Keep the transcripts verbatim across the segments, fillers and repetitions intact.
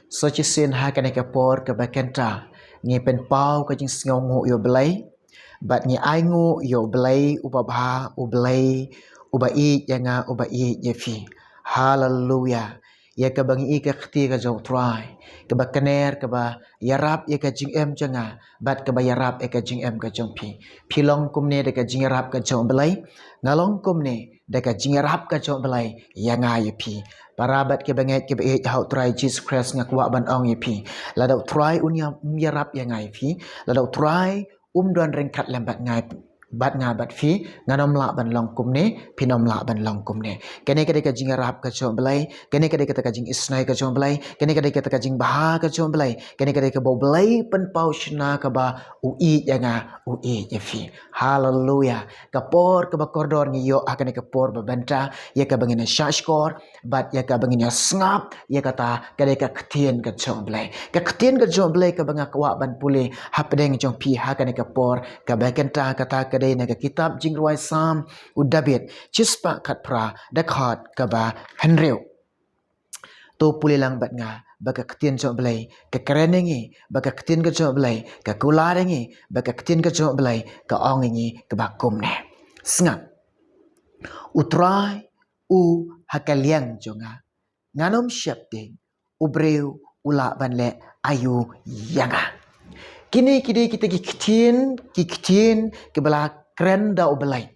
Sa shisien ha kane ka por kaba kynta, ngi pynpaw ka jingsngewnguh ïa U Blei, bad ngi ainguh ïa U Blei uba bha, U Blei uba ïeit ïa nga, uba ïeit ïa phi. Haleluya. Ïa kaba ngi i ka kti ka jong U Trai, kaba kner, kaba ïarap ïa ka jingim jong nga, bad kaba ïarap ïa ka jingim ka jong phi. Phi long kumne da ka jingïarap ka jong U Blei, nga long kumne da ka jingïarap ka jong U Blei ïa nga ïa phi. Para bad kiba ngeit kiba ïeit ha U Trai Jisu Khrist, nga kwah ban ong ïa phi, lada U Trai un ïa, um ïarap ïa nga ïa phi, lada U Trai um don ryngkat lem bad nga, bad nga bad phi, ngan ym lah ban long kumne, phin ym lah ban long kumne. Kane ka dei ka jingïarap ka jong U Blei, kane ka dei kata ka jingisynei ka jong U Blei, kane ka dei kata ka jingbha ka jong U Blei, kane ka dei kaba U Blei pynpaw shynna kaba u ïeit ïa nga, u ïeit ïa phi. Haleluya. Ka por kaba kordor ngi ïoh ha kane ka por ba bynta, ïa kaba ngin ïa shahshkor, bad ïa kaba ngin ïa sngap ïa kata ka dei ka ktien ka jong U Blei. Ka ktien ka jong U Blei kaba nga kwah ban pule hapdeng jong phi ha kane ka por kaba kynta, kata ka dei na ka kitab Jingrwai Salm u David, shispah khatphra, dkhot kaba hynriew. To pule lang bad nga ba ka ktien jong U Blei ka kren ïa ngi, ba ka ktien ka jong U Blei ka kular ïa ngi, ba ka ktien ka jong U Blei ka ong ïa ngi kaba kumne. Sngap. U Trai u ha ka liang jong nga, ngan ym sheptieng, u briew u lah ban leh aïu ïa nga. Kine ki dei kita ki ktien, ki ktien kiba la kren da U Blei.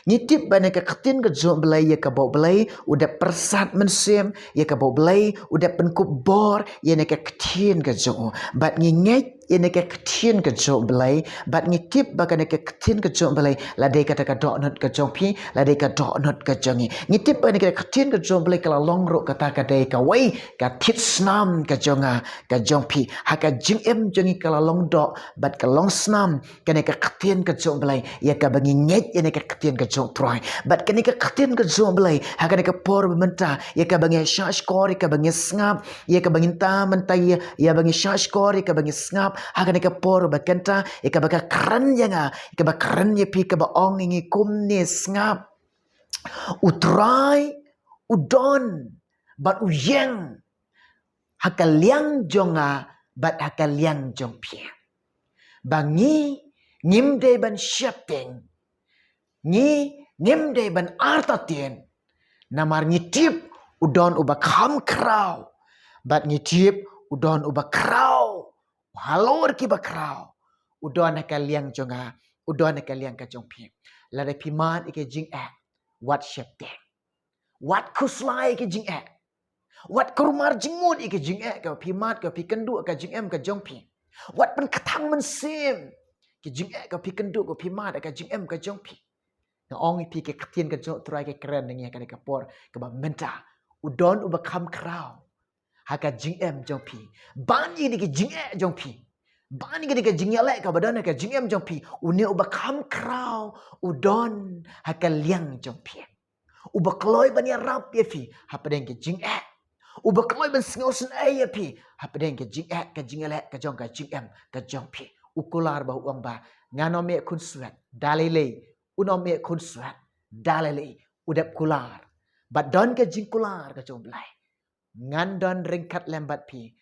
Ngi tip ba na ka ktien ka jong U Blei ïa kaba U Blei u dep pyrsad mynsiem, ïa kaba U Blei u dep pynkup bor ïa na ka ktien ka jong u. Bad ngi ngeit ïa na ka ktien ka jong U Blei, bad ngi tip ba ka na ka ktien ka jong U Blei la dei kata ka dohnud ka jong phi, la dei ka dohnud ka jong ngi. Ngi tip ba na ka ktien ka jong U Blei ka la long ruh kata ka dei kawei ka thied snam ka jong nga, ka jong phi. Ha ka jingim jong ngi ka la long doh bad ka long snam kane ka ktien ka jong U Blei, ïa kaba ngi ngeit ïa na ka ktien ka jong U Trai. Bad kane ka ktien ka jong U Blei ha kane ka por ba mynta, ïa kaba ngi shahshkor, ïa kaba ngi sngap, ïa kaba ngi ta mynta, ïa, ïa ba ngi shahshkor, ïa kaba ngi sngap ha kane ka por ba kynta, ïa kaba ka kren ïa nga, ïa kaba kren ïa phi, kaba ong ïa ngi kumne, sngap. U Trai u don bad u ïeng ha ka liang jong nga bad ha ka liang jong phi. Ba ngi ngim dei ban sheptieng, ngi ngim dei ban artatien, namar ngi tip u don uba kham khraw, bad ngi tip u don uba khraw halor kiba khraw. U don ha ka liang jong nga, u don ha ka liang ka jong phi. Lada phi mad ïa ka jingeh, wat sheptieng. Wat khuslai ïa ka jingeh. Wat kulmar jingmut ïa ka jingeh kaba phi mad, kaba phi kynduh ha ka jingim ka jong phi. Wat pynkthang mynsiem ïa ka jingeh kaba phi kynduh, kaba phi mad ha ka jingim ka jong phi. Nga ong ïa phi, ka ktien ka jong U Trai ka kren ïa ngi ha kane ka por kaba mynta. U don uba kham khraw ha ka jingim jong phi. Ban ïa kane ka jingeh jong phi, ban ïa kane ka jingïaleh kaba don ha ka jingim jong phi, une uba kham khraw u don ha ka liang jong phi. Uba kloi ban ïarap ïa phi hapdeng ka jingeh. Uba kloi ban sngewsynei ïa phi hapdeng ka jingeh, ka jingïaleh ka jong ka jingim ka jong phi. U kular ba u ong ba, ngan ym ïeh khunswet da lei lei. Un ym ïeh khunswet da lei lei. U dep kular. Bad don ka jingkular ka jong U Blei. Ngan don ryngkat lem bad phi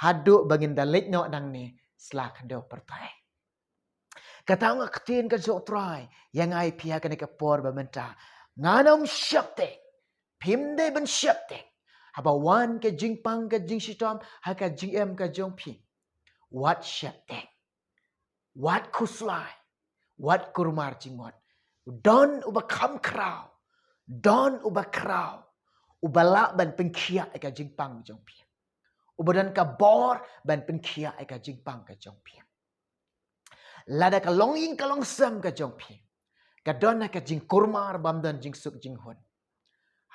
haduh ba ngin da leit noh nangne sla khyndew pyrthei. Kata ka ktien ka jong U Trai ïa nga ïa phi ha kane ka por ba mynta. Ngan ym sheptieng. Phim dei ban sheptieng haba wan ka jingpang ka jingshitom ha ka jingim ka jong phi. Wat sheptieng. Wat khuslai. Wat kulmar jingmut. Don uba kham khraw. Don uba khraw. Uba lah ban pynkhiah ïa ka jingpang jong phi. Uba don ka bor ban pynkhiah ïa ka jingpang ka jong phi. Lada ka longïing ka longsem ka jong phi ka don ha ka jingkulmar bym don jingsuk jinghun,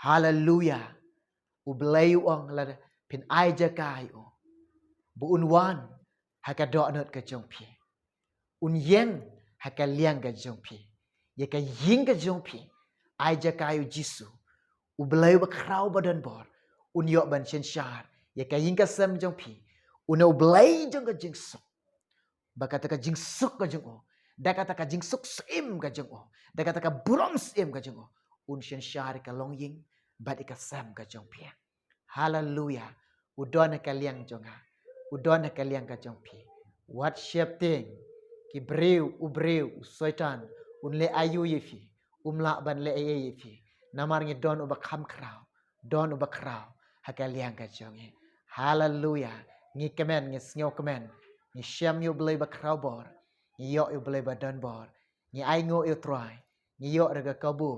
haleluya, U Blei u ong lada phin ai jaka ïa u, ba un wan ha ka dohnud ka jong phi. Un ïeng ha ka liang ka jong phi. Ïa ka ïing ka jong phi ai jaka ïa U Jisu. U Blei uba khraw ba don bor un ïoh ban synshar ïa ka ïing ka sem jong phi. Une U Blei jong ka jingsuk, ba kata ka jingsuk ka jong u, da kata ka jingsuk syiem ka jong u, da kata ka burom syiem ka jong u, un synshar ïa ka longïing bad ïa ka sem ka jong phi. Haleluya. u don ha ka liang jong nga, u don ha ka liang ka jong phi. Wat sheptieng, ki briew, u briew, u Soitan, un leh aïu ïa phi, um lah ban leh ei ei ïa phi. Namar ngi don uba kham khraw, don uba khraw ha ka liang ka jong ngi. Haleluya. Ngi kmen, ngi sngewkmen, ngi shem ïa u Blei ba khraw bor, ngi ïoh ïa u Blei ba don bor, ngi ainguh ïa u Trai, ngi ïoh ruh ka kabu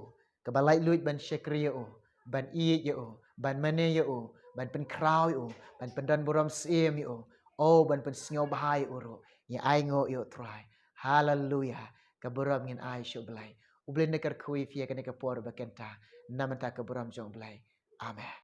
kaba laitluid ban shakri ïa u, ban ïeit ïa u, ban mane ïa u, ban pynkhraw ïa u, ban pyndon burom syiem ïa u, o ban pynsngewbha ïa u ruh. Ngi ainguh ïa u Trai. Haleluya. Ka burom ngin ai sha u Blei. U Blei un kyrkhu ïa phi ha kane ka por ba kynta. Na bynta ka burom jong u Blei. Amen.